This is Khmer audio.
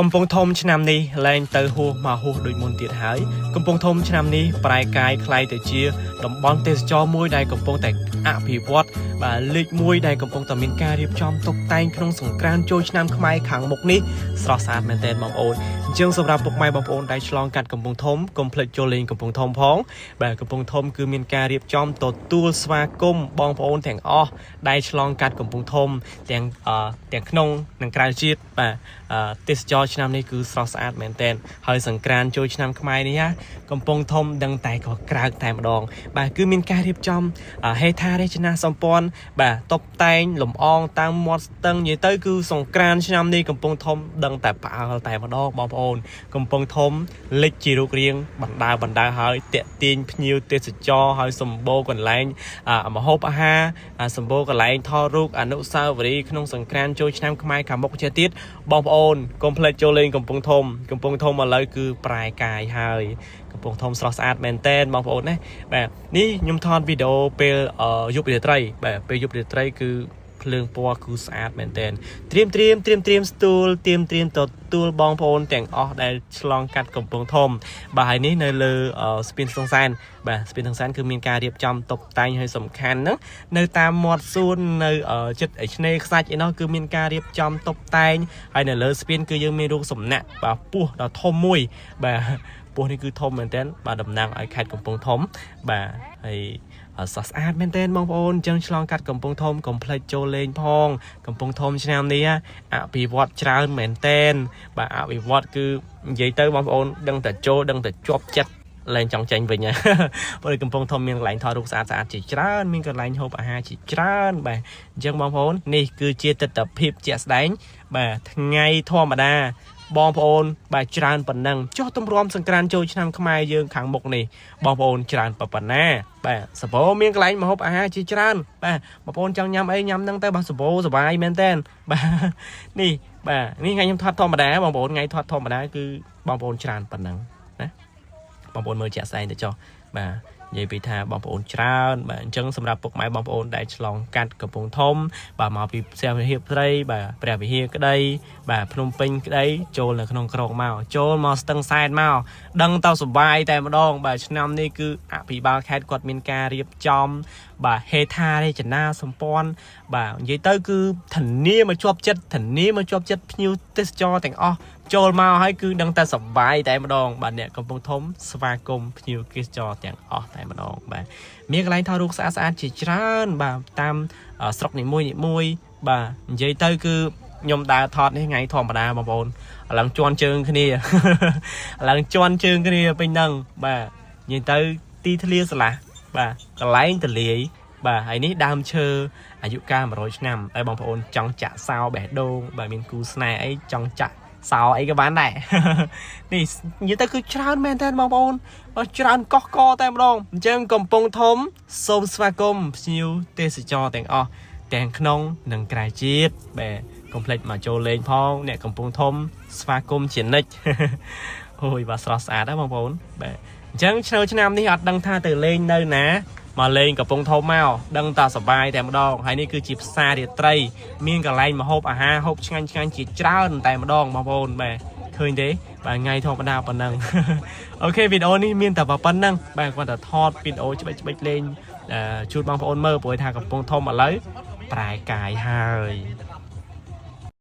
កំពង់ធំឆ្នាំនេះលែងទៅហួសមកហួសដូចមុនទៀតហើយកំពង់ធំឆ្នាំនេះប្រែកាយក្លាយទៅជាតំបន់ទេសចរមួយដែលកំពុងតែអភិវឌ្ឍបាទលេខមួយដែលកំពុងតែមានការរៀបចំតុបតែងក្នុងសង្ក្រាន្តចូលឆ្នាំខ្មែរខាងមុខនេះស្រស់ស្អាតមែនទែនបងប្អូនអញ្ចឹងសម្រាប់ពុកម៉ែបងប្អូនដែលឆ្លងកាត់កំពង់ធំកុំភ្លេចចូលលេងកំពង់ធំផងបាទកំពង់ធំគឺមានការរៀបចំទទួលស្វាគមន៍បងប្អូនទាំងអស់ដែលឆ្លងកាត់កំពង់ធំទាំងអឺទាំងក្នុងនិងក្រៅជាតិបាទអឺទេសចរឆ្នាំនេះគឺស្រស់ស្អាតមែនទែនហើយសង្ក្រាន្តចូលឆ្នាំខ្មែរនេះណាកំពង់ធំដឹងតែក៏ក្រើកតែម្ដង បាទគឺមានការរៀបចំហេដ្ឋារចនាសម្ព័ន្ធបាទតុបតែងលម្អងតាមមាត់ស្ទឹងនិយាយទៅគឺសង្ក្រាន្តឆ្នាំនេះកំពង់ធំដឹងតែផ្អើលតែម្ដងបងប្អូន កំពង់ធំលេចជារូបរាងបណ្ដើបណ្ដើហើយតាក់ទាញភ្ញៀវទេសចរហើយសម្បូរកន្លែងមហូបអាហារសម្បូរកន្លែងថតរូបអនុស្សាវរីយ៍ក្នុងសង្ក្រាន្តចូលឆ្នាំខ្មែរខាងមុខជាទៀតបងប្អូនកុំភ្លេចចូលលេងកំពង់ធំកំពង់ធំឥឡូវគឺប្រែកាយហើយកំពង់ធំស្រស់ស្អាតមែនតែនបងប្អូនណាបាទនេះខ្ញុំថតវីដេអូពេលយប់រាត្រីបាទពេលយប់រាត្រីគឺភ្លើងពណ៌គឺស្អាតមែនតែនត្រៀមត្រៀមត្រៀមត្រៀមស្ទូលត្រៀមត្រៀមទទួលបងប្អូនទាំងអស់ដែលឆ្លងកាត់កំពង់ធំបាទហើយនេះនៅលើស្ពានស្ទឹងសែនបាទស្ពានស្ទឹងសែនគឺមានការរៀបចំតុបតែងឲ្យសំខាន់ហ្នឹងនៅតាមមាត់សួននៅចិត្តឆ្នេរខ្សាច់អីនោះគឺមានការរៀបចំតុបតែងហើយនៅលើស្ពានគឺយើងមានរូបសំណាក់បាទពោះដ៏ធំមួយបាទពោះនេះគឺធំមែនទែនបាទតំណាងឲ្យខេត្តកំពង់ធំបាទហើយស្រស់ស្អាតមែនទែនបងប្អូនអញ្ចឹងឆ្លងកាត់កំពង់ធំកុំភ្លេចចូលលេងផងកំពង់ធំឆ្នាំនេះអភិវឌ្ឍច្រើនមែនទែនបាទអភិវឌ្ឍគឺនិយាយទៅបងប្អូនដឹងតែចូលដឹងតែជាប់ចិត្តលែងចង់ចេញវិញព្រោះកំពង់ធំមានកន្លែងថតរូបស្អាតស្អាតជាច្រើនមានកន្លែងហូបអាហារជាច្រើនបាទអញ្ចឹងបងប្អូននេះគឺជាទស្សនភាពជាក់ស្ដែងបាទថ្ងៃធម្មតាបងប្អូនបាទច្រើនប៉ុណ្ណឹងចុះទម្រាំសង្ក្រាន្តចូលឆ្នាំខ្មែរយើងខាងមុខនេះបងប្អូនច្រើនប៉ុណ្ណាបាទសបោមានកន្លែងម្ហូបអាហារជាច្រើនបាទបងប្អូនចង់ញ៉ាំអីញ៉ាំហ្នឹងទៅបាទសបោសបាយមែនតើបាទនេះបាទនេះថ្ងៃខ្ញុំថតធម្មតាបងប្អូនថ្ងៃថតធម្មតាគឺបងប្អូនច្រើនប៉ុណ្ណឹងណាបងប្អូនមើលជាក់ស្ដែងទៅចុះបាទនិយាយពីថាបងប្អូនច្រើនបាទអញ្ចឹងសម្រាប់ពុកម៉ែបងប្អូនដែលឆ្លងកាត់កំពង់ធំបាទមកពីផ្ទះវិហារត្រីបាទព្រះវិហារក្តីបាទភ្នំពេញក្តីចូលនៅក្នុងក្រុងមកចូលមកស្ទឹងសែនមកដឹងទៅសបាយតែម្ដងបាទឆ្នាំនេះគឺអភិបាលខេត្តគាត់មានការរៀបចំបាទហេដ្ឋារចនាសម្ព័ន្ធបាទនិយាយទៅគឺធានាមកជាប់ចិត្តធានាមកជាប់ចិត្តភ្ញៀវទេសចរទាំងអស់ចូលមកហើយគឺដឹងតែសបាយតែម្ដងបាទអ្នកកំពង់ធំស្វាគមន៍ភ្ញៀវទេសចរទាំងអស់តែម្ដងបាទមានកន្លែងថតរូបស្អាតស្អាតជាច្រើនបាទតាមស្រុកនីមួយនីមួយបាទនិយាយទៅគឺខ្ញុំដើរថតនេះថ្ងៃធម្មតាបងប្អូនឥឡូវជន់ជើងគ្នា ឥឡូវជន់ជើងគ្នាពេញហ្នឹងបាទនិយាយទៅទីធ្លាស្រឡះបាទកន្លែងទលាយបាទហើយនេះដើមឈើអាយុកាល100ឆ្នាំតែបងប្អូនចង់ចាក់សោបេះដូងបាទមានគូស្នេហ៍អីចង់ចាក់សោអីក៏បានដែរ នេះនិយាយទៅគឺច្រើនមែនតើបងប្អូនបាទច្រើនកោះកតែម្ដងអញ្ចឹងកំពង់ធំសូមស្វាគមន៍ភ្ញៀវទេសចរទាំងអស់ទាំងក្នុងនិងក្រៅជាតិបាទកុំភ្លេចមកចូលលេងផងអ្នកកំពង់ធំស្វាគមន៍ជានិច្ច អូយបាទស្រស់ស្អាតណាស់បងប្អូនបាទអញ្ចឹងឆ្នាំឆ្នាំនេះអត់ដឹងថាទៅលេងនៅណាមកលេងកំពង់ធំមកដឹងតែសប្បាយតែម្ដងហើយនេះគឺជាផ្សាររាត្រី មានកន្លែងម្ហូបអាហារហូបឆ្ងាញ់ឆ្ងាញ់ជាច្រើនតែម្ដងបងប្អូនបាទឃើញទេបាទថ្ងៃធម្មតាប៉ុណ្ណឹង OK វីដេអូនេះមានតែប៉ុណ្ណឹងបាទគាត់តែថតវីដេអូច្បិចច្បិចលេងជូនបងប្អូនមើលព្រោះថាកំពង់ធំឥឡូវប្រែកាយហើយ។